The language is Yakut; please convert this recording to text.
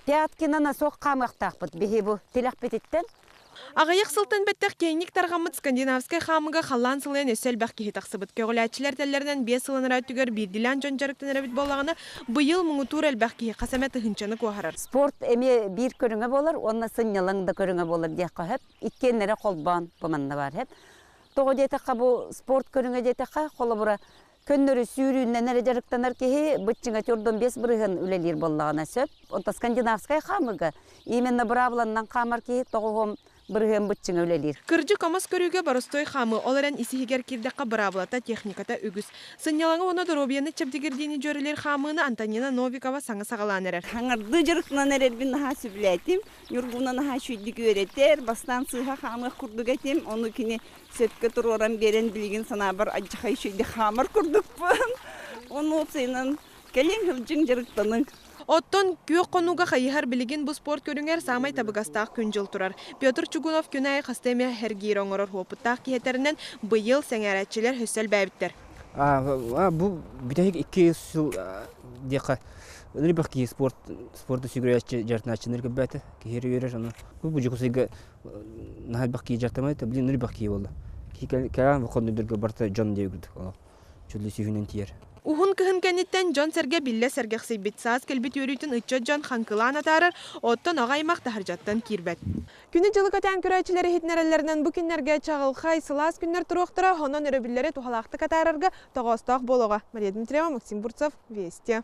Пяткина носок хаамыахтаахпыт биһи бу тилэхпититтэн. Аҕыйах сылтан бэттэх киэҥник тарҕаммыт скандинавскай хаамыга халлаан сылыйан өссө элбэх киһи тахсыбыт. Көҕүлээччилэр этэллэринэн 5 сыл анараа өттүгэр биирдиилээн дьон дьарыктанар эбит буоллаҕына, быйыл муҥутуур элбэх киһи хас эмэ тыһыынчаны куоһарар. Спорт эмиэ биир көрүҥэ буолар уонна сынньалаҥ да көрүҥэ буолар диэххэ сөп. Иккиэннэрэ холбоон бу манна баар сөп. Тоҕо диэтэххэ бу спорт көрүҥэ диэтэххэ, холобура, көннөрү сүүрүүннэн эрэ дьарыктанар киһи быччыҥа төрдөн 5% үлэлиир буоллаҕына сөп. Онтон скандинавскай хаамыыга именно быраабыланнан хаамар киһи 90% быччыҥа үлэлиир. Кырдьык, омос көрүүгэ боростуой хаамыы, ол эрэн ис-иһигэр киирдэххэ быраабылата, техниката үгүс. Сынньалаҥы уонна доруобуйаны чэбдигирдиини дьүөрэлиир хаамыыны Антонина Новикова саҥа саҕалаан эрэр. Хаҥардыы дьарыктанан эрэрбин наһаа сөбүлээтим. Ньургуна наһаа үчүгэйдик үөрэтэр, бастаан сыыһа хаамыах курдук этим, ону кини сөпкө туруоран биэрэн билигин санаабар алдьархай үчүгэйдик хаамар курдукпун. Ону уопсайынан кэлиҥ сылдьыҥ дьарыктаныҥ. Оттон күөх хонууга хайыһар билигин бу спорт көрүҥэр саамай табыгастаах күн-дьыл турар. Петр Чугунов күн аайы хаста эмэ эргиир оҥорор уопуттаах киһи этэринэн, быйыл сэҥээрээччилэр өссө элбээбиттэр. Бу бүтэһик 2 сыл диэххэ ынырбах киһи спорт спорду сүгүрүйээччи дьарытынааччыныр көрбөөтө киһи үөрэр ону бу Дьокуускайга наһаа элбэх киһи дьарытаммат блин ынырбах киһи буолла киһи кэлэн хоннордорго барыта дьон диэ курдук олох чулуу сүүһүнэн тиийэр. Уһун кыһын кэнниттэн дьон-сэргэ биллэ сэргэхсийбит. Саас кэлбит үөрүүтүн ыччат дьон хаҥкылаан атаарар, оттон аҕа аймах таһырдьаттан киирбэт. Күнү-дьылы кэтээн көрөөччүлэр иһитиннэрэллэринэн бу күннэргэ чаҕылхай, сылаас күннэр туруохтара, онон өрөбүллэри туһалаахтык атаарарга тоҕоостоох буолуоҕа. Мария Дмитриева, Максим Бурцев, Вести.